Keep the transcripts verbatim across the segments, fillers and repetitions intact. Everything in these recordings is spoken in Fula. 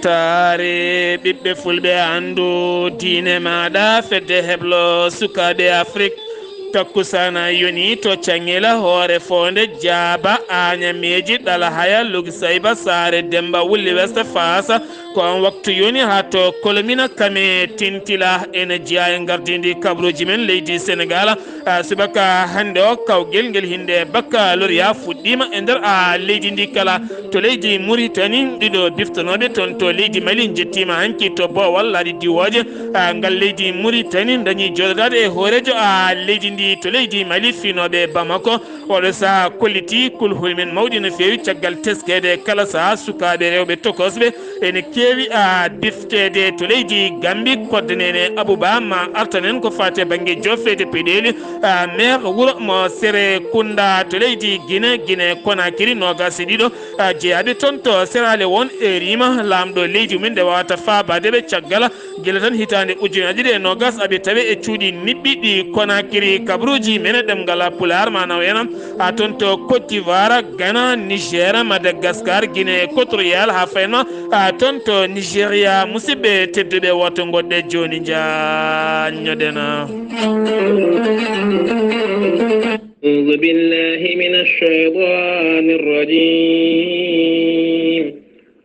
Taare ɓiɓɓe fulɓe, anndu diine maaɗa, fedde heblo sukaaɓe Afrik. Takkusaana yoni to Caŋŋela, hoore foonde, Jaaba, Aaña, Meeji, Ɗalahaya, Logisayba, Saare Demba, Wulli West, Faasa. Ko on waktu yoni haa to Kolomina, Kame, Tintila, ene jeyaa e ngardiindi kabaruuji men leydi Senegaal. A, subaka hannde o, kawgel ngel hinnde baccalauréat fuɗɗiima e nder, a, leydi ndi kala. To leydi Muritani, ɗiɗo biftonooɓe toon to leydi Mali njettiima hanki to Boowal laaɗe diwooje, a, ngal leydi Muritani ndañi jooɗodaade e hooreejo, a, leydi ndi to leydi Mali, fiinooɓe Bamako. Oɗo sahaa kolliti kulhuli men mawɗi no feewi caggal teskeede kala sahaa sukaaɓe rewɓe tokosɓe ene keewi, a, bifteede to leydi Gambi. Koddaneene Abuba ma artanen ko faati e bannge jofeede peɗeeli, a, maire wuro mo Sere Kunda to leydi Gine, Gine Konakiri, noogaas e ɗiɗo, a, jeyaaɓe toon to Seraale won e rima laamɗo leydi mum nde wawata faabaade ɓe caggal gila tan hitaande ujunaaji ɗiɗi e noogaas aɓe tawe e cuuɗi niɓɓiɗi Konakiri. Kabaruuji men e ɗemngal Pulaar ma naw en a toon to Côte d'Ivoire, Ghana, Niger, Madagascar, Guinée équatoriale, haa fayin ma a toon to Nigeria. Musidɓe tedduɓe, woto ngoɗɗe jooni njaanñoɗen. أعوذ بالله من الشيطان الرجيم.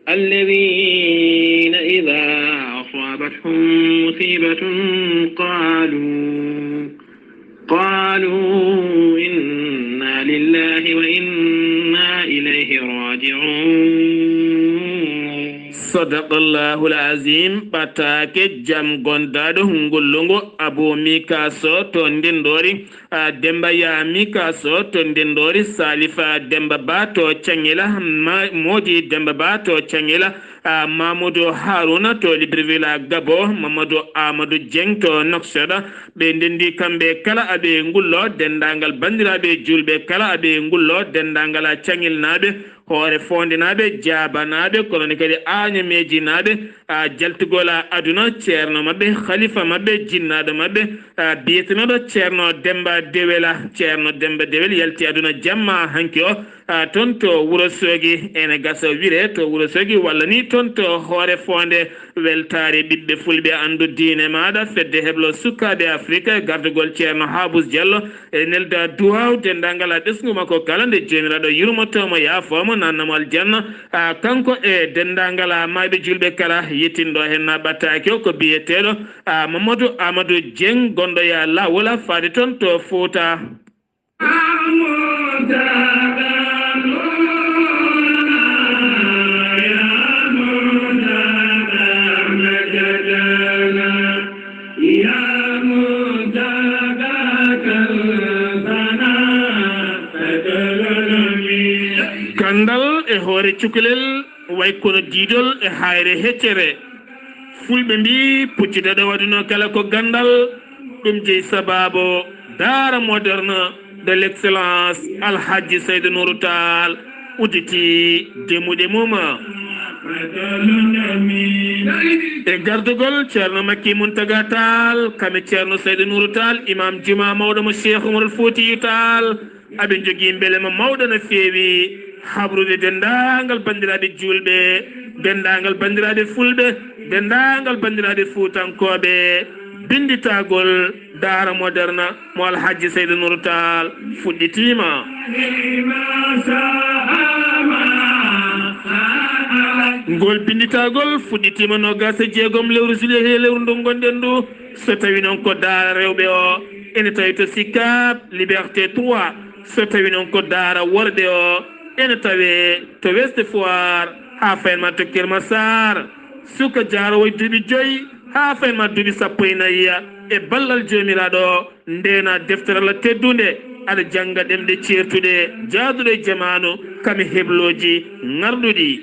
الذين إذا أصابتهم مصيبة قالوا، قالوا إنا لله وإنا إليه راجعون. Sadaqallahul Azim. Ɓataake jam gondaaɗo ngullugu, Abu Mika Sow to Ndindoori. A, Demba Yami Kaso to Ndindoori, Salifa Demba Ba to Caŋŋela, Ma-, Moodi Demba Ba to Caŋŋela, a, Mamudu Haruna to Libreville, a, Gabo, Mamadou Amadou Dieng to Nouakchott. Ɓe ndenndi kamɓe kala aɓe ngullo, denndaangal banndiraaɓe juulɓe kala aɓe ngullo, denndaangal a Caŋŋelnaaɓe, hoore foondenaaɓe, jaabanaaɓe, kono ne kadi aañameejinaaɓe, a, jaltugol a aduna, ceerno maɓɓe, khalifa maɓɓe, jinnaaɗo maɓɓe, a, biyetenooɗo ceerno Demba Dewela. Ceerno Demba Dewel yalti aduna jamma hanki o, a, toon to Wuro Soogi, ene gasa wire to Wuro Soogi, walla ni toon to hoore foonde. Weltaare ɓiɓɓe fulɓe, anndu diine maaɗa, fedde heblo sukaaɓe Afrika, gardugol ceerno Habus Diallo, e nelda duwaaw denndaangal a ɓesngu makko kala, nde Joomiraaɗo yurmoto mo, yaafo mo, nanna mo aljanna. A, kanko e denndaangal a maayɓe juulɓe kala, yettinɗo heen na ɓattaaki o ko biyeteeɗo, a, Mamadou Amadou Dieng, gonɗo ya laawol a faade toon to Fuuta. Ganndal e hoore cukalel, way kono diidol e haayre heccere. Fulɓe mbii, puccu daɗo waɗuno kala ko ganndal, ɗum jeyi sabaabu Daara Moderne de l'excellence Alhaji Seydou Nourou Tall udditi demuɗe mum. E gardugol Ceerno Makki Muntaga Tall, kame Ceerno Seydou Nourou Tall, imam juma mawɗo mo Cheikh Oumar Foutiyou Tall, aɓe njogii mbelema mawɗo no feewi, habrude denndaangal banndiraaɓe juulɓe, denndaangal banndiraaɓe fulɓe, denndaangal banndiraaɓe fuutankooɓe, binnditagol Daara Moderne mo Alhaji Seydou Nourou Tall fuɗɗitiima. Ngol binnditagol fuɗɗitiima noogaas e jeegom lewru juillet he lewru ndu ngonɗen ndu. So tawi noon ko daara rewɓe o, ene tawi to Sicap Liberté trois. So tawi noon ko daara worɓe o, ene tawe to Ouest Foire, haa fayin ma to Keur Massar. Suka jaaroowo e duuɓi joyi haa fayin ma duuɓi sappo e nayi, e ballal Joomiraaɗo, ndeena deftere Allah teddunde, aɗa jannga ɗemɗe ceertuɗe, jaaduɗe e jamaanu, kame heblooji ŋarɗuɗi.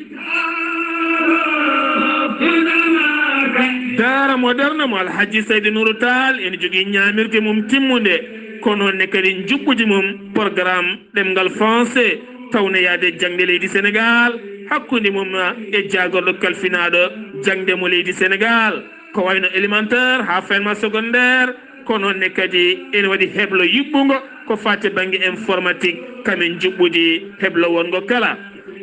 Daara Moderne mo Alhaji Seydou Nourou Tall ene jogii ñaamirde mum timmunde, kono ne kadi njuɓɓudi mum, programme ɗemngal français, tawneyaade jaŋde leydi Senegaal, hakkunde mum e jaagorɗo kalfinaaɗo jaŋde mo leydi Senegaal, ko wayno élémentaire haa fayin ma secondaire, kono ne kadi ene waɗi heblo yuɓɓungo ko faati bannge informatique, kame njuɓɓudi heblo wonngo kala.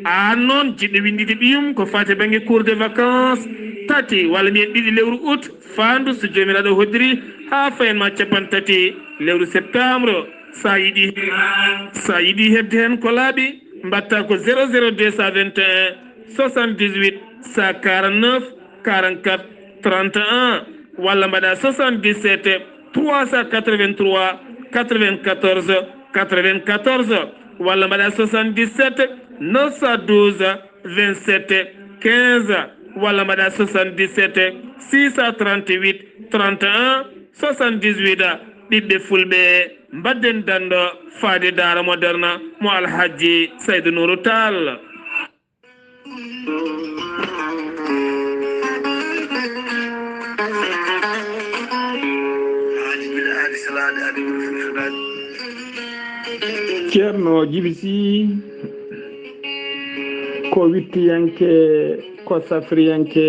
Aan noon, jiɗɗo winnditde ɓiyum ko faati e bannge cours de vacances tati, walla mbiyen ɗiɗi lewru août, faandu so Joomiraaɗo hoddiri, haa fayen ma capanɗe tati lewru septembre. So a yiɗi, so a yiɗi heɓde heen ko laaɓi, mbaɗta ko zéro zéro deux cent vingt et un soixante-dix-huit cent quarante-neuf quarante-quatre trente et un, walla mbaɗa soixante-dix-sept trois cent quatre-vingt-trois quatre-vingt-quatorze quatre-vingt-quatorze, walla mbaɗa soixante-dix-sept neuf cent douze vingt-sept quinze, walla mbaɗa soixante-dix-sept six cent trente-huit trente et un soixante-dix-huit. Ɓiɓɓe Fulɓe, mbaɗden danndo faade Daara Moderne mo Alhajji Saydu Nuuru Taal. Ceerno Jibi Sy, ko wittiyanke, ko safriyanke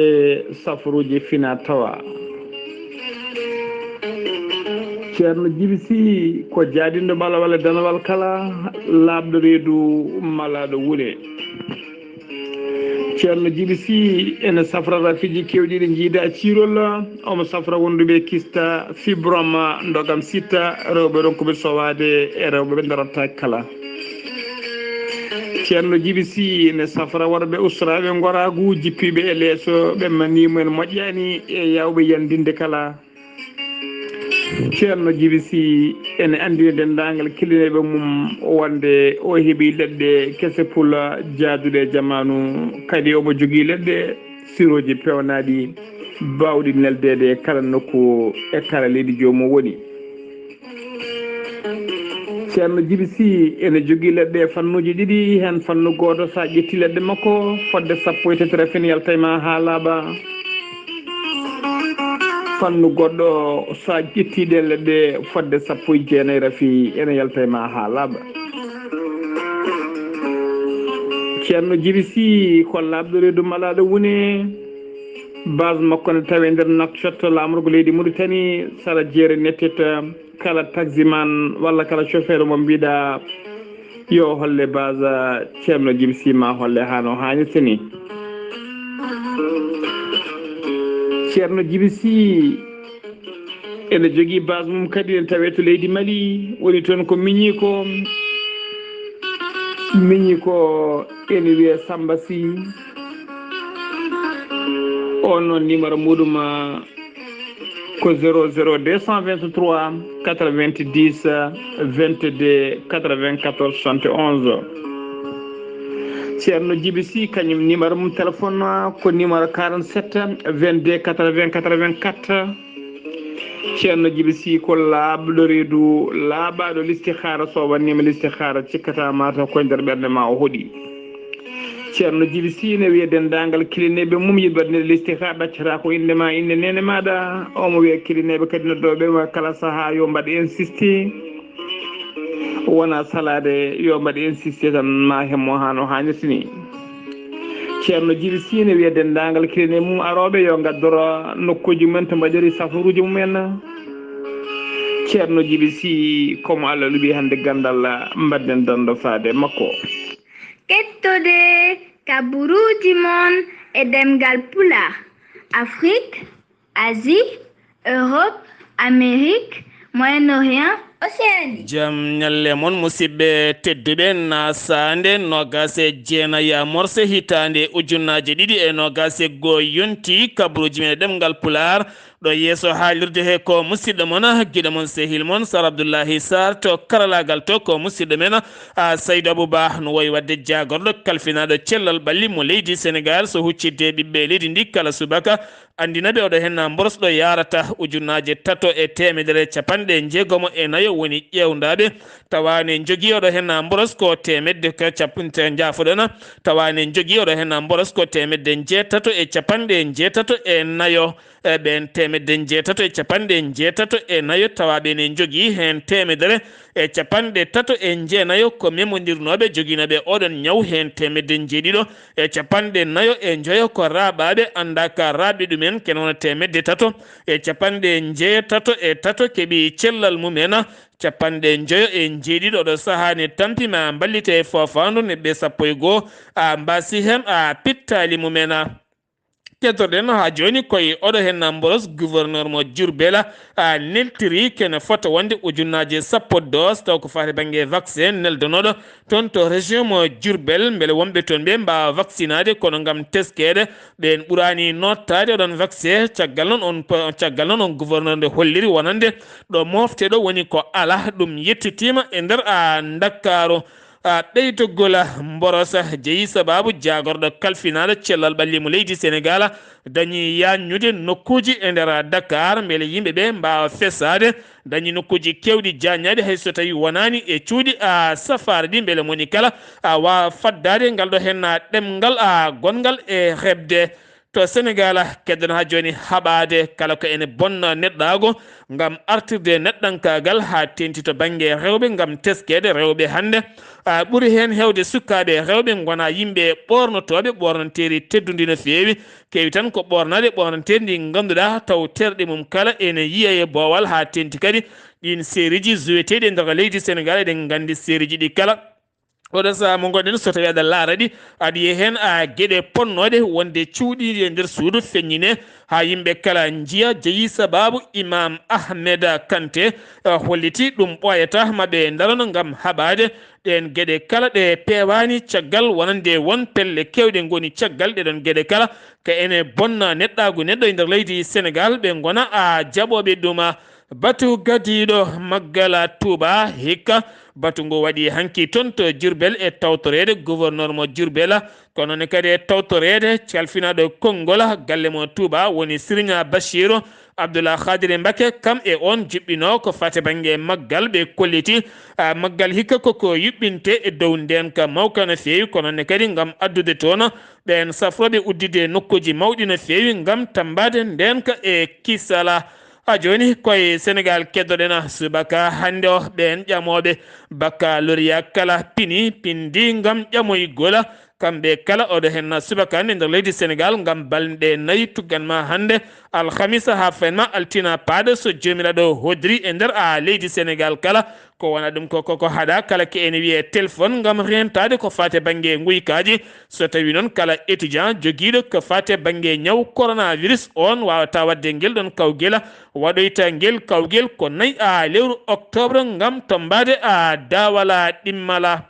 safruuji fina tawa. Ceerno Jibi Sy ko jaadinɗo ɓalawal e danawal kala, laaɓɗo reedu, malaaɗo wune. Ceerno Jibi Sy ene safra rafiiji keewɗi ɗi njiida ciirol, omo safra wonduɓe kista, fibrome, ndogam sitta, rewɓe ronkuɓe sowaade e rewɓe ɓe darottaaki kala. Ceerno Jibi Sy ene safra worɓe usraaɓe ngoraagu, jippiiɓe e leeso, ɓe maniimu en moƴƴaani e yaawɓe yandinde kala. Ceerno Jibi Sy ene anndina denndaangal kilineeɓe mum wonde o heɓi leɗɗe kese pula jaaduɗe e jamaanu, kadi omo jogii leɗɗe sirooji peewnaaɗi baawɗi neldeede e kala nokku e kala leydi joomum woni. Ceerno Jibi Sy ene jogii leɗɗe e fannuuji ɗiɗi, heen fannu gooto, so a ƴetti leɗɗe makko, fodde sappo e tati rafin yalta e ma haa laaɓa. Fannu goɗɗo, so a ƴetti ɗeen leɗɗe, fodde sappo e jeenayi rafi ene yalta e ma haa laaɓa. Ceerno Jibi Sy ko laaɓɗo reedu malaaɗo wune. Base makko ne tawi nder Nouakchott, laamorgo leydi Mauritanie, sara jeere Nettete. Kala taximan walla kala chauffeur mo mbiɗa yo holle base Ceerno Jibi Sy, ma holle haa no haanirta ni. Ceerno Jibi Sy ene jogii base mum kadi, ene tawee to leydi Mali, woni toon ko miñiiko. Miñiiko ene wiyee Samba Sy. On noon, numéro muɗum, ah, ko zéro zéro deux cent vingt-trois quatre-vingt-dix vingt-deux quatre-vingt-quatorze soixante et onze. Ceerno Jibi Sy, kañum numéro mum téléphone ko numéro quarante-sept vingt-deux quatre-vingts quatre-vingt-quatre. Ceerno Jibi Sy ko laaɓɗo reedu, laaɓaaɗo listihaara. So wannima listihaara, cikkata mataw koye nder ɓernde ma o hoɗi. Ceerno Jibi Sy ne wiya denndaangal kilineeɓe mum yiɗɓe waɗde listihaara, ɗaccata ko innde ma, innde neene maaɗa. Omo wiya kilineeɓe kadi noddooɓe mo kala sahaa yo mbaɗ insiste. Wona salaade, yo mbaɗ insiste tan, ma hemmo haa no haanirta ni. Ceerno Jibi Sy ne wiya denndaangal kilineeɓe mum arooɓe yo ngaddoro nokkuuji mumen to mbaɗiri safaruuji mumen. Ceerno Jibi Sy, ko mo Allah luɓi hannde ganndal, mbaɗden danndo faade makko. Kettode kaburuuji mon e ɗemngal Pulaar, Afrique, Asie, Europe, Amérique, Moyen-Orient, Océanie. Jam ñalle mon, musidɓe tedduɓe, na saande noogaas e jeenayi morse hitaande ujunaaji ɗiɗi e noogaas e goo yonti, kaburuuji men e ɗemngal Pulaar. Ɗo yeeso haalirde he ko musidɗo mon, giɗo mon, sehil mon, Sar Abdullahi Sar, to karalaagal to ko musidɗo men, a, Saydu Abu Ba, no woyi waɗde jaagorɗo kalfinaaɗo cellal ɓalli mo leydi Senegaal, so huccidde ɓiɓɓe leydi ndi kala subaka, anndina ɓe oɗo henna mboros ɗo yaarata ujunaaje tato e teemedere capanɗe jeegomo e nayo woni ƴeewndaaɓe, tawa ne njogii oɗo henna mboros ko teemedde ka cap-, te njaafoɗon, tawa ne njogii oɗo henna mboros ko teemedde jeetato e capanɗe jeetato e nayo. E ɓeen teemedde jeetato e capanɗe jeetato e nayo, tawa ɓe ne njogii heen teemedere e capanɗe tato e jeenayo ko memondirnooɓe joginooɓe oɗon ñaw, heen teemedde njeeɗiɗo e capanɗe nayo e njoyo ko raaɓaaɓe anndaaka raaɓe ɗumen, kene wona teemedde tato e capanɗe njeetato e tato keɓi cellal mumen. Capanɗe njoyo e njeeɗiɗo oɗo sahaa ne tampi ma mballite e foofaandu neɗɗe sappo e goo a mbasi heen a pittaali mumen. Keddorɗen haa jooni koye oɗo heen mboros gouverneur mo Diourbel a neltiri kene fota wonde ujunnaaje sappo dose taw ko faati bannge vaccin neldonooɗo toon to région mo Diourbel mbele wonɓe toon ɓe mbaawa vaccinaade kono ngam teskeede ɓeen ɓuraani noottaade oɗon vaccin. Caggal noon on caggal noon on gouverneur nde holliri wonande ɗo mofte ɗo woni ko ala ɗum yettitiima e nder a Ndakaaru. A ɓeydogol mborosa jeyi sabaabu jaagorɗo kalfinaaɗo cellal ɓalli mo leydi Senegaal dañi yaññude nokkuuji e nder Dakar mbele yimɓe ɓe mbaawa fesaade. Dañi nokkuuji keewɗi jaañaaɗi hay so tawi wonaani e cuuɗi a safaare ɗi mbele moni kala a waawa faddaade ngal ɗo henna ɗemngal a gonngal e heɓde. To Senegaal, keddon haa jooni haɓaade kala ko ene bonna neɗɗaago ngam artirde neɗɗankaagal haa teeŋti to bannge rewɓe ngam teskeede rewɓe hannde. A ɓuri heen heewde sukaaɓe rewɓe ngona yimɓe ɓoornotooɓe ɓoornanteeri teddundi no feewi. Keewi tan ko ɓoornaade ɓoornanteeri ndi ngannduɗaa taw terɗe mum kala ene yiya e boowal haa teeŋti kadi ɗiin seriiji joueteeɗi e nder leydi Senegaal eɗen nganndi seriiji ɗi kala. Oɗo sahaa mo ngonɗen so tawi aɗa laara ɗi aɗa yiya heen a geɗe ponnooɗe wonde cuuɗiiɗi e nder suudu feññine haa yimɓe kala njiya jeyi sabaabu Imam Ahmed Kante holliti ɗum ɓooyata maɓe ndarano ngam haɓaade ɗeen geɗe kala ɗe peewaani caggal wonande won pelle keewɗe ngoni caggal ɗeɗon geɗe kala ka ene bonna neɗɗaagu neɗɗo e nder leydi Senegaal ɓe ngona a jaɓooɓe ɗuma. Batu gadiiɗo maggal Touba hikka batu ngu waɗi hanki toon to Diourbel e tawtoreede gouverneur mo Diourbel kono ne kadi e tawtoreede calfinaaɗo konngol galle mo Touba woni Siriña Bachiru Abdoullah Khadiri Mbake kam e oon juɓɓinoo ko fate bannge maggal ɓe kolliti maggal hikka koko yuɓɓinte e dow ndeenka mawka no feewi kono ne kadi ngam addude toon ɓeen safrooɓe udditde nokkuuji mawɗi no feewi ngam tammbaade ndeenka e kisala. Haa jooni koye Senegaal keddoɗen subaka hannde o ɓeen ƴamooɓe baccalauréat kala pini pindi ngam ƴamoygol kamɓe kala oɗo heen subaka hannde nder leydi Senegaal ngam balɗe nayi tuggan ma hannde alhamisa haa fayin ma altina paaɗo so joomiraaɗo hodri e nder a leydi Senegaal kala. Ko wona ɗum ko koko haɗa kala ke ene wiyee téléphone ngam reentaade ko faati e bannge nguykaaji. So tawii noon kala étudiant jogiiɗo ko faati e bannge ñaw coronavirus oon waawata waɗde ngel ɗoon kawgel waɗoyta ngel kawgel ko nayi a lewru octobre ngam tommbaade a daawala ɗimmala.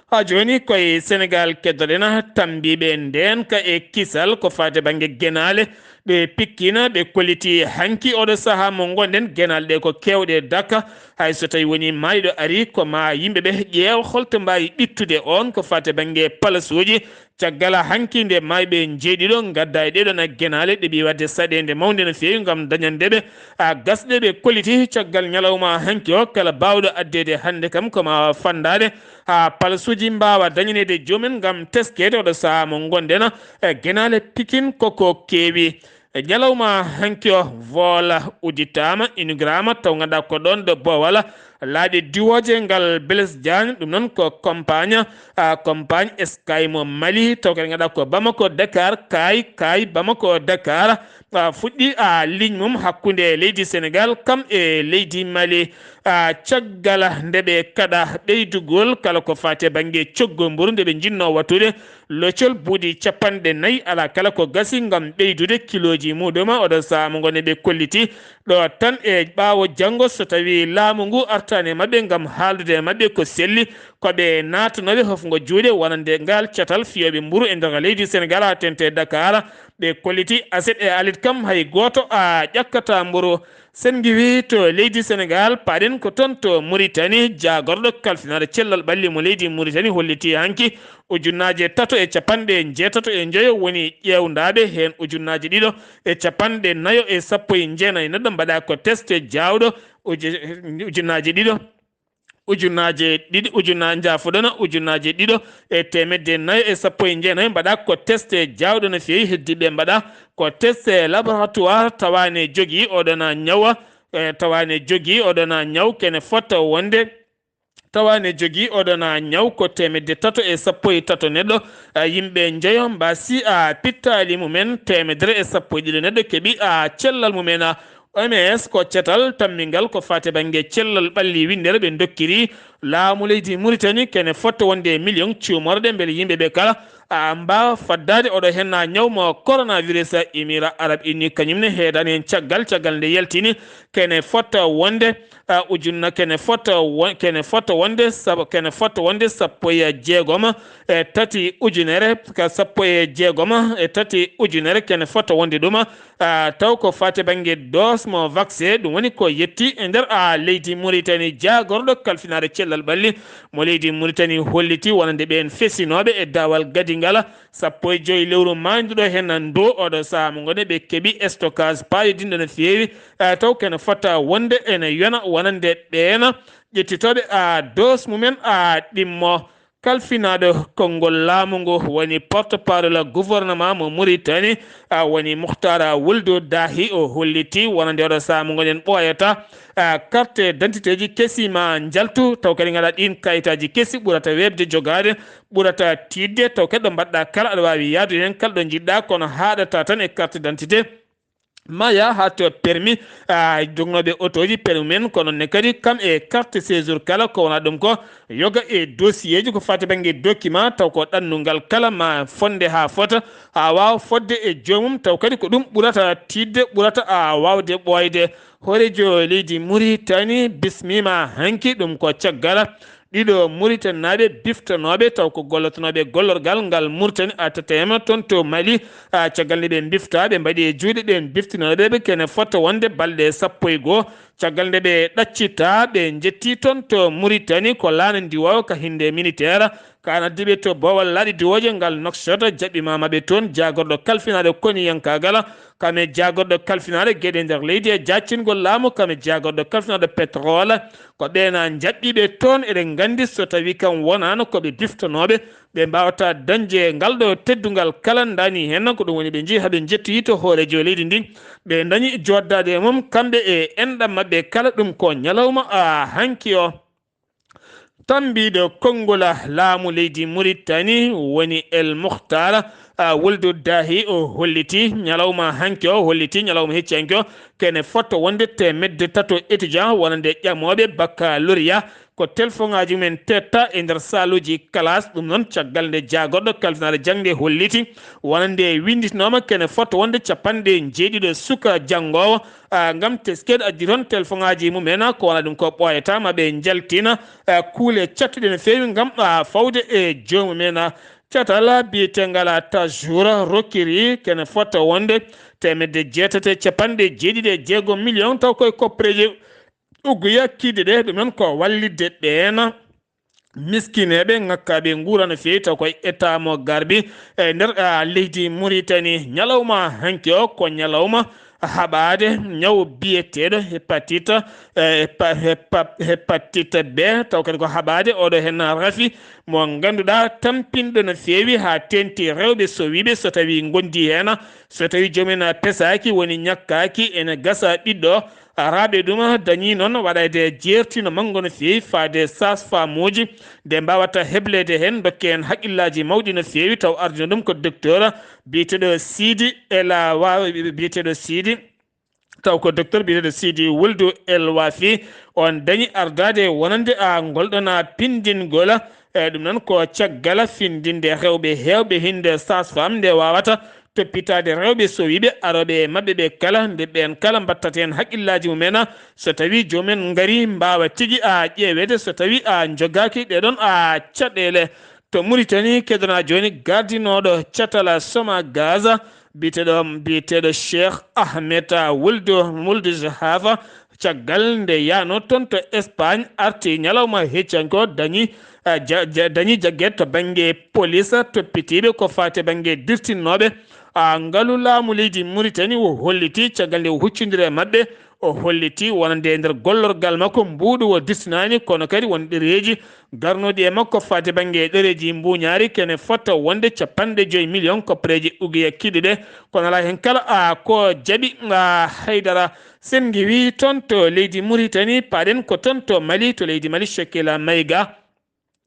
Haa jooni koye Senegaal keddoɗen tammbiiɓe ndeenka e kisal ko faati e bannge genaale. Ɓe pikkina ɓe kolliti hanki oɗo sahaa mo ngonɗen genaale ɗe ko keewɗe dakka. Hay so tawi woni maayɗo ari ko ma yimɓe ɓe ƴeew holto mbaawi ɓittude oon ko faati e bannge palasuuji. Caggal hanki nde maayɓe njeeɗiɗo ngadda e ɗeɗon genaale ɗeɓi waɗde saɗeende mawnde no feewi ngam dañande ɓe a gasɗe ɓe kolliti caggal ñalawma hanki o kala baawɗo addeede hannde kam ko ma fandaade haa palasuuji mbaawa dañaneede joomen ngam teskeede oɗo sahaa mo ngonɗen e genaale pikin koko keewi. E ñalawma hanki o voola udditaama inugiraama taw ngannduɗaa ko ɗoon ɗo boowal laabi diwooje ngal Blaise Diagne ɗum noon ko compagne a compagne Sky mo Mali taw kadi ngannduɗaa ko Bamako Dakar kaay kaay Bamako Dakar a fuɗɗi a ligne mum hakkunde leydi Senegaal kam e leydi Mali. A caggal nde ɓe kaɗa ɓeydugol kala ko faati e bannge coggu mburu nde ɓe njinnoo wattude locol buuɗi capanɗe nayi alaa kala ko gasi ngam ɓeydude kilooji muɗum oɗo sahaa mo ngonɗen ɓe kolliti ɗo tan e ɓaawo janngo so tawii laamu ngu artaani e maɓɓe ngam haaldude e maɓɓe ko selli ko ɓe naatanooɓe hofngo juuɗe wonande ngaal catal fiyooɓe mburu e nder leydi Senegaal haa teeŋti e Dakar. Ɓe kolliti aset e alet kam hay gooto a ƴakkataa mburu. Sen ngiwii to leydi Senegaal paaɗen ko toon to Muritani jaagorɗo kalfinaaɗo cellal ɓalli mo leydi Muritani hollitii hanki ujunnaaje tato e capanɗe njeetato e njoyo woni ƴeewndaaɓe heen ujunnaaje ɗiɗo e capanɗe nayo e sappo e jeenayi neɗɗo mbaɗaa ko teste jaawɗo ujunnaaje ɗiɗo ujunnaaje ɗiɗi ujunna njaafoɗon ujunnaaje ɗiɗo e teemedde nayo e sappo e jeenayi mbaɗaa ko teste jaawɗo no feewi heddiiɓe mbaɗaa ko teste laboratoire tawaane jogii oɗon ñawa. e tawa ne jogii oɗona ñaw kene fota wonde tawa ne jogii oɗona ñaw ko teemedde tato e sappo e tato neɗɗo. A, yimɓe njeyo mbasi a pittaali mumen, teemedere e sappo e ɗiɗo neɗɗo keɓi a cellal mumen. A, O M S ko cetal tammingal ko fate bannge cellal ɓalli winndere ɓe dokkiri laamu leydi Mauritanie kene fota wonde e million cuumorɗe mbele yimɓe ɓe kala a mbaawa faddaade oɗo henna ñaw mo coronavirus. Émirats Arabes Unis kañum ne heedani heen caggal, caggal nde yaltini kene fota wonde, a, ujunna kene fota won-, kene fota wonde sab-, kene fota wonde sappo e jeegom e tati ujunere, ka sappo e jeegom e tati ujunere kene fota wonde ɗum. A, taw ko fate bannge dose mo vaccin, ɗum woni ko yetti e nder a leydi Mauritanie. Jaagorɗo kalfinaare cellal ɓalli mo leydi Mauritanie holliti wonande ɓeen fesinooɓe e daawal gadingal sappo e joyi lewru maayduɗo heen ndu oɗo sahaa mo ngoni ɓe keɓi stockage paayodinɗo no feewi, e, taw kene fota wonde ene yona wonande ɓeen ƴettitooɓe a dose mumen a ɗimmo. Kalfinaaɗo konngol laamu ngu woni porte-parole gouvernement mo Mauritanie, a, woni Muhtar Wuldu Dahi, o holliti wonande oɗo sahaa mo ngonɗen ɓooyata, a, carte d'identité ji kesi ma njaltu, taw kadi ngala ɗiin kayitaaji kesi ɓurata weeɓde jogaade, ɓurata tiiɗde, taw kadi ɗo mbaɗɗa kala aɗa waawi yahdude heen kala ɗo njiɗɗa, kono haaɗata tan e carte d'identité. Ma yaha to permis, a, jognooɓe otooji permis men, kono ne kadi kam e carte séjour kala ko wona ɗum ko yoga e dossier ji ko fati bannge document, taw ko ɗannungal kala ma fonde haa fota, a waawa fodde e joomum, taw kadi ko ɗum ɓurata tiiɗde, ɓurata a waawde ɓooyde. Hooreejo leydi Mauritanie bismiima hanki, ɗum ko caggal ɗiɗo Mauritanie naaɓe biftanooɓe taw ko gollotonooɓe gollorgal ngal Mauritanie A T T M toon to Mali. A, caggal nde ɓe mbifta, ɓe mbaɗi e juuɗe ɓeen biftinooɓe ɓe kene fota wonde balɗe sappo e goo. Caggal nde ɓe ɗaccita, ɓe njetti toon to Mauritanie ko laana ndiwoowo ka hinde militaire. Ka noddiiɓe to boowal laaɗe diwooje ngal Nouakchott, jaɓɓiima maɓɓe toon jaagorɗo kalfinaaɗo koniyankaagal, kam e jaagorɗo kalfinaaɗo geɗe nder leydi e jaccingol laamu, kam e jaagorɗo kalfinaaɗo pétrole. Ko ɓeena njaɓɓiiɓe toon, eɗen nganndi so tawii kam wonaano ko ɓe biftanooɓe, ɓe mbaawata dañde ngal ɗo teddungal kala ndaani heen. Ko ɗum woni ɓe njehi haa ɓe njettoyi to hooreejo leydi ndi, ɓe ndañi jooɗdaade e mum, kamɓe e enɗam maɓɓe kala, ɗum ko ñalawma, a, hanki o. Tammbiiɗo konngol laamu leydi Mauritanie woni El Mukhtar, a, Wuldu Dahi, o holliti ñalawma hanki o, holliti ñalawma hecci hanki o, kene fota wonde teemedde tato étudiant wonande ƴamooɓe baccalauréat ko telefoŋaaji mumen tetta e nder saaluuji kalaas. Ɗum noon, caggal nde jaagorɗo kalfinaare jaŋde holliti wonande winnditinooma kene fota wonde capanɗe njeeɗiɗo suka janngoowo, a, ngam teskeede addi toon telefoŋaaji mumen, ko wona ɗum ko ɓooyata ma ɓe njaltina, a, kuule cattuɗe no feewi ngam, a, fawde e joomum en. Catal biyeteengal Tajour rokkiri kene fota wonde teemedde jeetati e capanɗe jeeɗiɗi e jeego million, taw koye koppereeje ugguya kiiɗe ɗe, ɗum noon ko wallitde ɓeen miskineeɓe ŋakkaaɓe nguura no feewi, taw koye état mo Garbi e nder, a, leydi Mauritanie. Ñalawma hanki o ko ñalawma haɓaade ñaw biyeteeɗo hépatite, e, hepa-, hepa-, hépatite B, taw kadi ko haɓaade oɗo heen rafi mo ngannduɗaa tampinɗo no feewi haa teeŋti rewɓe sowiiɓe so tawii ngondi heen, so tawii joomum en pesaaki, woni ñakkaaki, ene gasa ɓiɗɗo raaɓe ɗum dañi noon waɗayde jeertino manngo no feewi faade sage-femme uji nde mbaawata hebleede heen, dokke heen haqqillaaji mawɗi no feewi, taw ardino ɗum ko docteur biyeteeɗo Sidi Ela Wa-, biyeteeɗo Sidi, taw ko docteur biyeteeɗo Sidi Wuldu El Wafi. On dañi ardaade wonande a ngol ɗon a pindingol. E ɗum noon ko caggal findinde rewɓe heewɓe hinde sage-femme nde waawata toppitaade rewɓe sowiiɓe arooɓe e maɓɓe ɓe kala, nde ɓeen kala mbattata heen haqqillaaji mumen. So tawii joomum en ngarii, mbaawa tigi a ƴeeweede, so tawii a njogaaki ɗee ɗoon a caɗeele. To Mauritanie, keɗoɗaa jooni gardinooɗo catal Soma Gaza, biyeteeɗo, biyeteeɗo Cheikh Ahmed Wuldu, Wuldu Zahafa, caggal nde yahnoo toon to Espagne, arti ñalawma hecci hanki o, dañi, a, ja-, ja-, dañi jaggeede to bannge polis, toppitiiɓe ko faati e bannge dirtinnooɓe, a, ngalu laamu leydi Mauritanie o holliti caggal nde o huccondiri e maɓɓe, O holliti wonande e nder gollorgal makko mbuuɗu o dustinaani, kono kadi won ɗereeji garnuɗi e makko faade bannge ɗereeji mbuuñaari kene fota wonde capanɗe joyi miliyon koppareeji ugiya kiɗɗe ɗe, kono alaa heen kala a ko jaɓi a haydara. Senngi wi toon to leydi Muritani, paaɗen ko toon to Mali, to leydi Mali Chekila Mayga.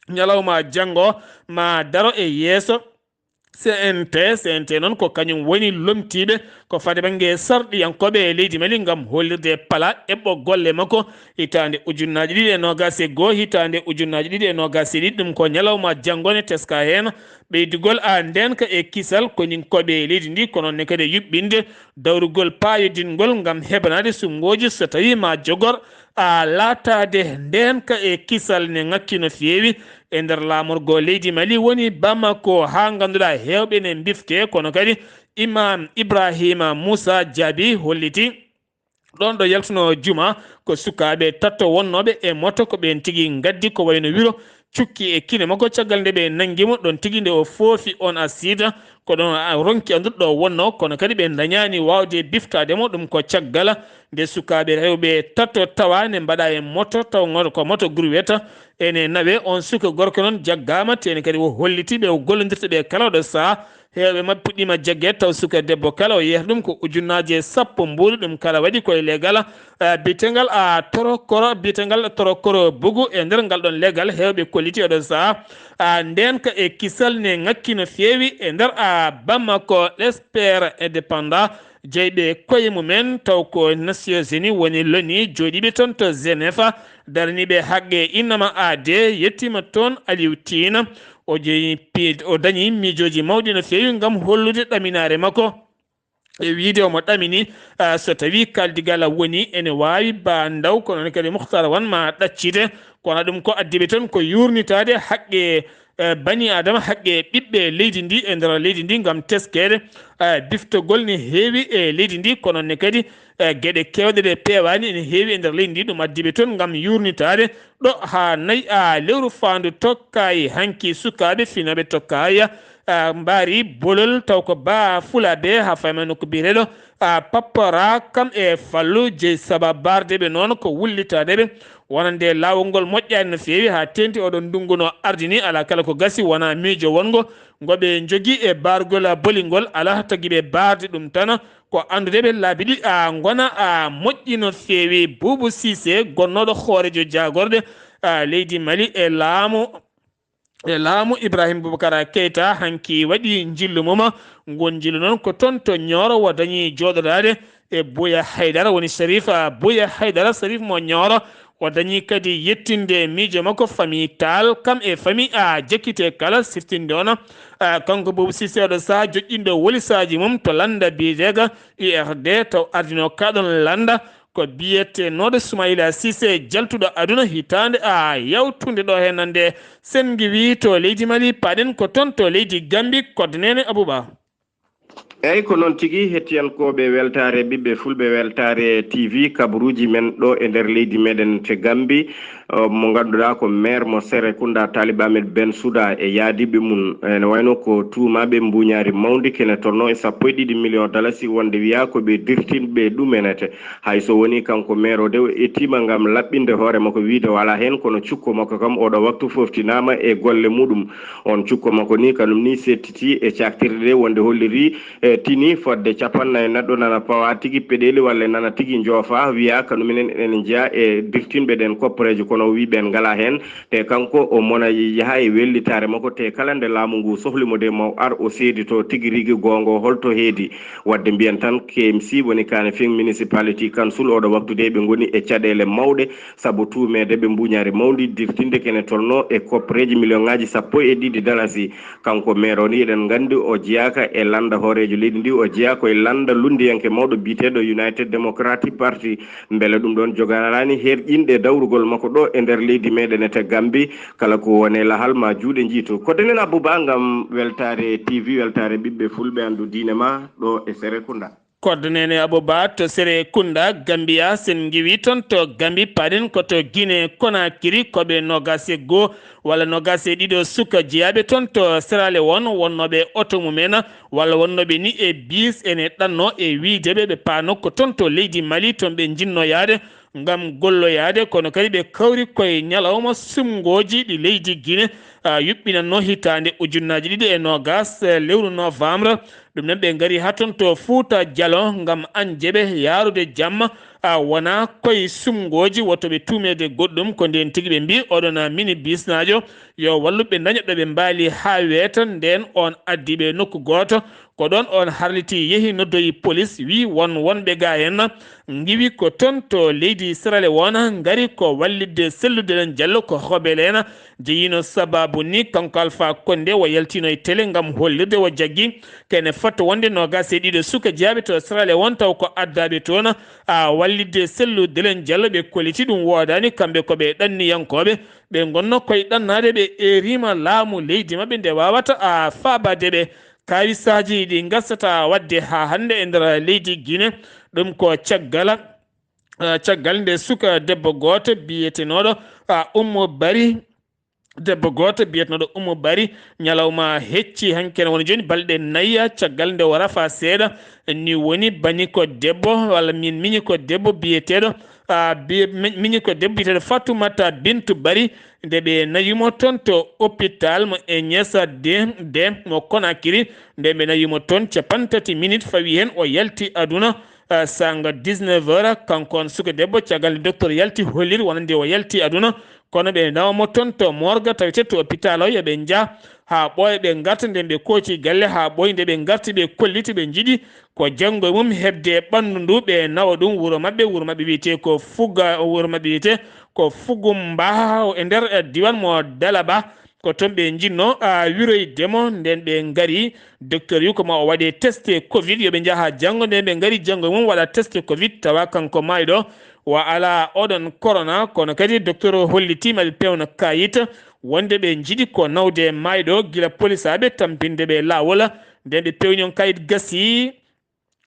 Ñalawma janngo ma daro e yeeso C N T. C N T noon ko kañum woni lomtiiɓe ko fade bannge sarɗiyankooɓe e leydi Mali ngam hollirde pala eɓɓo golle makko hitaande ujunnaaji ɗiɗi e noogaas e goo, hitaande ujunnaaji ɗiɗi e noogaas e ɗiɗi. Ɗum ko ñalawma janngo ne teska heen ɓeydugol a ndeenka e kisal koñinkooɓe e leydi ndi, ko noon ne kadi yuɓɓinde dawrugol paayodingol ngam heɓanaade suɓngooji so tawii ma jogor a laataade ndeenka e kisal ne ŋakki no feewi e nder laamorgo leydi Mali woni Bamako, haa ngannduɗaa heewɓe ne mbifte, kono kadi Imam Ibrahima Moussa Diaby holliti ɗoon ɗo yaltuno juma ko sukaaɓe tato wonnooɓe e moto ko ɓeen tigi ngaddi ko wayno wiro cukki e kine makko caggal nde ɓe nanngi mo ɗoon tigi nde o foofi on asida. Ko ɗoon a ronki anndude ɗo wonno, kono kadi ɓe ndañaani waawde biftaade mo. Ɗum ko caggal nde sukaaɓe rewɓe tato tawa ne mbaɗa e moto taw ngo-, ko moto grouette ene nawe. On suka gorko noon jaggaama, teeni kadi o holliti ɓe o gollondirta ɓe kala oɗo saha. Heewɓe maɓɓe puɗɗiima jaggeede taw suka debbo kala o yeeyata ɗum ko ujunnaaje sappo mbuuɗi. Ɗum kala waɗi koye legal, eh, biyetegal, ah, Torokoro, biyetegal Torokoro Bugu. E nder ngal ɗon legal heewɓe kolliti oɗo saha, ah, ndeenka e kisal ne ŋakki no feewi e nder, ah, Bamako. L'Espoir Indépendant jeyɓe koye mumen taw ko Nations Unies woni loni jooɗiiɓe toon to Genève daraniiɓe haqqe innama aade yettiima toon Aliou Tine. O jeyi pi-, o dañi miijooji mawɗi no feewi ngam hollude ɗaminaare makko. E wiyde omo ɗamini, ah, so tawii kaaldigal woni ene waawi ba ndaw, kono noon kadi Mukhtar Wan ma ɗaccite. Kono ɗum ko addiɓe toon ko yuurnitaade haqqe, eh, bani Adama, haqqe ɓiɓɓe leydi ndi e nder leydi ndi ngam teskeede, eh, biftogol ne heewi e leydi ndi, kono ne kadi, eh, geɗe keewɗe ɗe peewaani ene heewi e nder leydi ndi. Ɗum addiɓe toon ngam yuurnitaade ɗo haa nayi, ah, lewru faandu tokkaay hanki sukaaɓe finooɓe tokkaay, ah, mbaari bolol taw ko ba fulaaɓe haa fayma nokku biyeteeɗo, ah, Pappora kam e Fallu jeyi saba barde ɓe noon ko wullitaade ɓe wonande laawol ngol moƴƴaani no feewi haa teeŋti oɗo ndunngu no ardini alaa kala ko gasi wonaa miijo wonngo ngo ɓe njogii e bargol bolingol alaa tagi ɓe barde ɗum tan ko anndude ɓe laabi ɗi a ngona a moƴƴi no feewi. Buubu Siise gonnooɗo hooreejo jaagorɗe, ah, leydi Mali e laamu e laamu Ibrahim Boubacar Keita hanki waɗi njillu mum. Ngun njillu noon ko toon to Nioro o dañi jooɗodaade e Buya Haydara woni Sharif, ah, Buya Haydara Sharif mo Nioro. O dañi kadi yettinde miijo makko famille Tall kam e famille, ah, Jakite kala siftinde on. Ah, kanko Boubou Cissé oɗo saha joƴƴinɗo wolisaaji mum to lannda biyeteega U R D taw ardino kaɗon lannda. Ko biyetenooɗo Soumaïla Cissé jaltuɗo aduna hitaande a yawtunde ɗo heen nande Senngi wi to leydi Mali, paɗen ko toon to leydi Gambi, Kodde Neene Abouba. Eyi, ko noon tigi, hettiyankooɓe weltaare ɓiɓɓe fulɓe, weltaare T V, kabaruuji men ɗo e nder leydi meɗen te Gambi, mo ngannduɗaa ko maire mo Serekunda, Talib Ahmed Ben Souda e yaadiiɓe mum, ene wayno ko tuumaaɓe mbuuñaari mawndi kene tolno e sappo e ɗiɗi million dalasi, wonde wiyaa ko ɓe dirtinɓe ɗumenete. Hay so wonii kanko maire o de o ettiima ngam laɓɓinde hoore makko, wiyde o alaa heen, kono cukko makko kam oɗo waktu foftinaama e golle muɗum. On cukko makko ni kanum ni settiti e caktirɗe ɗe wonde hollirii e tini fodde capannay neɗɗo nana pawa tigi peɗeli walla nana tigi njoofa, wiya kanum minen ene jeya e dirtinɓe ɗen kopporeeje, kono o wi ɓen ngala heen. Te kanko o mona yaha e wellitaare makko, te kala nde laamu ngu sohli mo de maw ar o seedito tigi rigi goongo holto heedi. Wadde mbiyen tan K M C woni Kanifing Municipality Council, oɗo waktu de ɓe ngoni e caɗeele mawɗe, sabu tuumeede ɓe mbuuñaari mawndi dirtinde kene tolno e kopporeeji miliyoŋaaji sappo e ɗiɗi dalasi. Kanko maire o ni eɗen nganndi o jeyaaka e lannda hooreejo leydi ndi, o jeyaa ko e lannda lunndiyanke mawɗo biyeteeɗo United Democratic Party. Mbele ɗum ɗon joganaani herƴinɗe dawrugol makko ɗo e nder leydi meɗen ete Gambi, kala ko wone lahal ma juuɗe njiitu. Kodde Neene Abouba ngam weltaare T V, weltaare ɓiɓɓe fulɓe anndu diine ma ɗo e Serekunda. Kordo Nene Abouba to Serekunda, Gambia, sen ngiwi toon to Gambi, paɗen ko to Guinée Conakry, ko ɓe noogas e goo walla noogas e ɗiɗo suka jeyaaɓe toon to Sierra Leone, wonnooɓe oto mumen walla wonnooɓe ni e biis, ene ɗanno e wiyde ɓe, ɓe paano ko toon to leydi Mali, toon ɓe njinnoo yaade ngam golloyaade, kono kadi ɓe kawri koye ñalawma suɓngooji ɗi leydi Guinée, a, yuɓɓinannoo hitaande ujunnaaji ɗiɗi e noogas, e lewru novembre. Ɗum noon, ɓe ngari haa toon to Fuuta Jalon ngam añde ɓe yahrude jamma, a, wonaa koye suɓngooji, woto ɓe tuumeede goɗɗum. Ko ndeen tigi ɓe mbii, oɗon minibisnaajo, yo wallu ɓe ndaña ɗo ɓe mbaali haa weeta. Ndeen oon addi ɓe nokku gooto, ko ɗoon oon harliti, yehi noddoyi polis, wii won wonɓe gaa heen ngiwi ko toon to leydi Sierra Leone, ngari ko wallitde Cellou Dalein Diallo ko Hobelena. Jeyiino sabaabu ni, kanko Alpha Condé o yaltiino e tele ngam hollirde o jaggi kene fotto wonde noogas e ɗiɗo suka jeyaaɓe to Sierra Leone, taw ko addaaɓe toon, a, wallitde Cellou Dalein Diallo. Ɓe kolliti ɗum woodaani, kamɓe ko ɓe ɗanniyankooɓe, ɓe ngonnoo koye ɗannaade, ɓe eeriima laamu leydi maɓɓe nde waawata, a, faabaade ɓe. Kaawisaaji ɗi ngasata waɗde haa hannde e nder leydi Guinée, ɗum ko caggal, eh, caggal nde suka debbo gooto biyetenooɗo, ah, Ummu Bari, debbo gooto biyetenooɗo Ummu Bari, ñalawma hecci hanki ene wona jooni balɗe nayi caggal nde o rafa seeɗa. Ni woni bani ko debbo, walla min miñi ko debbo biyeteeɗo, ah, biye-, mi-, miñi ko debbo biyeteeɗo Fatoumata Bintou Bari, nde ɓe nawi mo toon to hôpital mo Agnès Dé, Dé mo Conakry, nde ɓe nawi mo toon cappanɗe tati minutes fawi heen, o yalti aduna, ah, saanga dix-neuf heures. Kanko on suka debbo, caggal nde docteur yalti, holliri wonande o yalti aduna, kono ɓe nawa mo toon to morgue, tawetee to hôpital o, yo ɓe njah haa ɓooya, ɓe ngarta. Nden ɓe kooti galle haa ɓooyi, nde ɓe ngarti, ɓe kolliti, ɓe njiɗi ko janngo e mum heɓde ɓanndu ndu, ɓe nawa ɗum wuro maɓɓe. Wuro maɓɓe wiyetee ko Fuga, wuro maɓɓe wiyetee ko Fugumba, e nder, eh, diiwaan mo Dalaba. Ko toon ɓe njinnoo, ah, wiroyde mo. Nden ɓe ngari, docteur yu ko ma o waɗe testé covid, yo ɓe njah haa janngo. Nden ɓe ngari janngo e mum waɗa testé covid, tawa kanko maayɗo o alaa oɗon corona, kono kadi docteur o hollitii ma ɓe peewna kayit wonde ɓe njiɗi ko nawde maayɗo gila polisaaɓe tampinde ɓe laawol. Nden ɓe peewni on kayit gasi,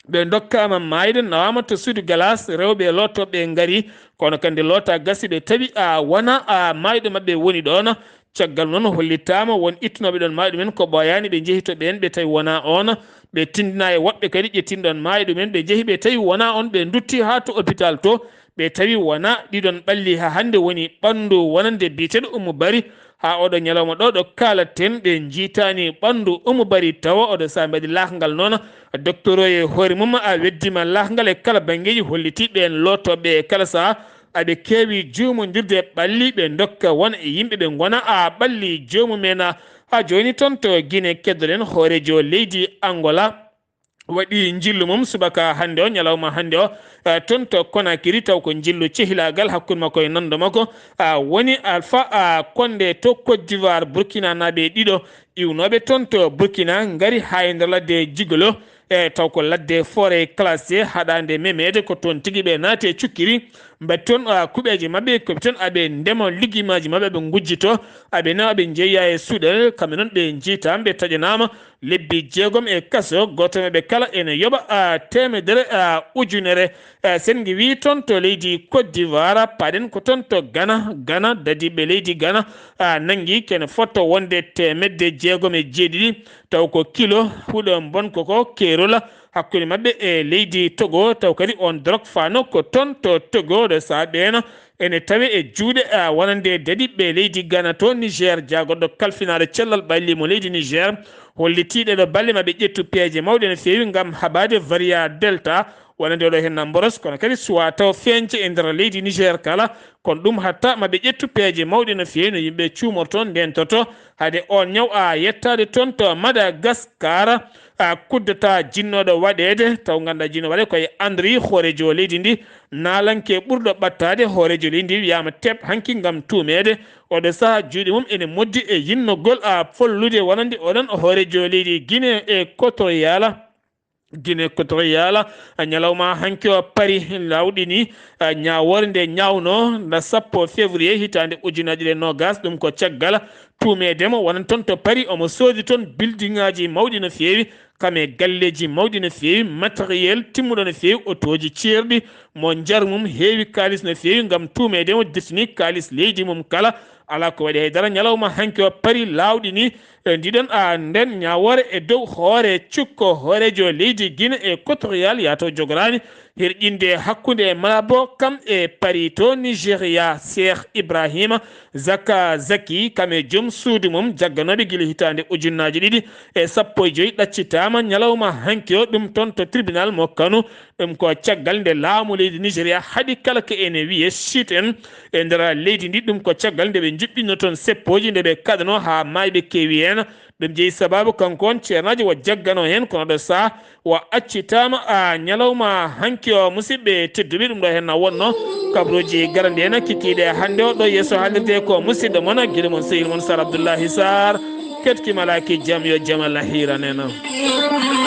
ɓe ndokkaama maayde, nawaama to suudu galas, rewɓe lootooɓe ngari, kono kadi nde loota gasi ɓe tawi, a, wona, a, maayɗo maɓɓe woni ɗoon. Caggal noon hollitaama won ittunooɓe ɗoon maayɗo men ko ɓooyaani, ɓe njehi to ɓeen, ɓe tawi wona oon. Ɓe tindina e woɓɓe kadi ƴettinɗoon maayɗo men, ɓe njehi, ɓe tawi wona oon, ɓe ndutti haa to hôpital to, ɓe tawi wona ɗiɗon ɓalli haa hannde woni ɓanndu wonande biyeteeɗo Ummu Bari. Haa oɗo ñalawma ɗo, ɗo kaalaten, ɓe njiitaani ɓanndu Ummu Bari tawa. Oɗo sahaa mbaɗi laakngal noon, docteur o e hoore mum, a, weddiima laakngal e kala banngeeji, holliti ɓeen lootooɓe e kala sahaa aɓe keewi juumondirde ɓalli, ɓe ndokka won e yimɓe ɓe ngona, a, ɓalli joomum en. Haa jooni toon to Guinée keddoɗen hooreejo leydi Angola waɗi njillu mum subaka hannde o, ñalawma hannde o, eh, toon to Conakry, taw ko njillu cehilaagal hakkunde makko e nanndo makko, ah, woni Alpha, ah, Condé to Côte d'Ivoire. Burkinanaaɓe ɗiɗo iwnooɓe toon to Burkina ngari haa e nder ladde Jigolo, eh, taw ko ladde forêt classée haɗaande memeede, ko toon tigi ɓe naati e cukkiri, mbaɗi toon, ah, kuɓeeje maɓɓe, koɓe toon aɓe ndema liggimaaji maɓɓe, aɓe ngujjito, aɓe nawa, aɓe njeeya e suuɗal, kamɓe noon ɓe njiitaama, ɓe taƴanaama lebbi jeegom e kaso, gooto e maɓɓe kala ene yoɓa, a, teemedere, a, ujunere. A, sen ngi wii toon to leydi Côte d'Ivoire, paɗen ko toon to Ghana. Ghana, dadiiɓe leydi Ghana, a, nanngi kene fotto wonde teemedde jeegom e jeeɗiɗi, taw ko kilo huɗo mbonko ko keerol hakkunde maɓɓe e leydi Togo, taw kadi on drog faano ko toon to Togo, ɗo sahaa ɓeena ene tawe e juuɗe, a, wonande dadiiɓe leydi Ghana to Niger. Jaagoɗɗo kalfinaaɗo cellal ɓalli mo leydi Niger hollitii ɗeɗo balle maɓe ƴettu peeje mawɗe no feewi ngam haɓaade variant Delta, wonande oɗo henna mboros, kono kadi suwaa taw feeñce e nder leydi Niger kala. Kono ɗum hatta maɓe ƴettu peeje mawɗe no feewi no yimɓe cuumorto, ndentorto, hade on ñaw a yettaade toon to Madagascar, a, kuddata jinnooɗo waɗeede, taw ngannduɗaa jinnooɗo waɗeede ko e Andri, hooreejo leydi ndi, naalanke ɓurɗo ɓattaade hooreejo leydi ndi, wiyaama teep hanki ngam tuumeede. Oɗo sahaa juuɗe mum ene moddi e yinnogol, a, follude wonande oɗon hooreejo leydi Guinée Equatorial. Guinée Equatorial, a, ñalawma hanki o Paris lawɗini, a, ñaawoore nde ñaawno nda sappo février hitaande ujunaaji ɗiɗi e noogas, ɗum ko caggal tuumeede mo wonande toon to Paris. Omo soodi toon buildingaaji mawɗi no feewi, Kam e galleeji mawɗi no feewi, matériel timmuɗo no feewi, otooji ceerɗi, mo njar mum heewi kaalis no feewi, ngam tuumeede mo dirtini kaalis leydi mum kala. Alaa ko waɗi hay dara, ñalawma hanki o paari laawɗi ni, e ndiɗon a nden ñaawoore e dow hoore cukko hooreejo leydi Gine Equatorial, yaato jogoraani hirƴinde hakkunde e Malabo, kam e paari to Nigeria, Cheikh Ibrahima Zakazaki, kam e joom suudu mum, jagganooɓe gila hitaande ujunnaaji ɗiɗi e sappo e joy, ɗaccitaama ñalawma hanki o, ɗum toon to tribunal mo Kano. Ɗum ko caggal nde laamu leydi Nigeria haɗi kala ko ene wiyee sit-in e nder leydi ndi. Ɗum ko caggal nde ɓe njuɓɓinno toon seppooji, nde ɓe kaɗanoo haa maayɓe keewi heen. Ɗum jeyi sabaabu kanko on ceernaajo o jagganoo heen, kono ɗo saha o accitaama a ñalawma hanki o. Musidɓe tedduɓe, ɗum ɗo heen na wonno kabruuji garandi heen kikiiɗe hannde o. Ɗo yeeso haalirde ko musidɗo mon, giɗo mon, sehil mon Sar Abdoullahi Sar. Keɗki malaaki jam, yo jam Allah hiiran en.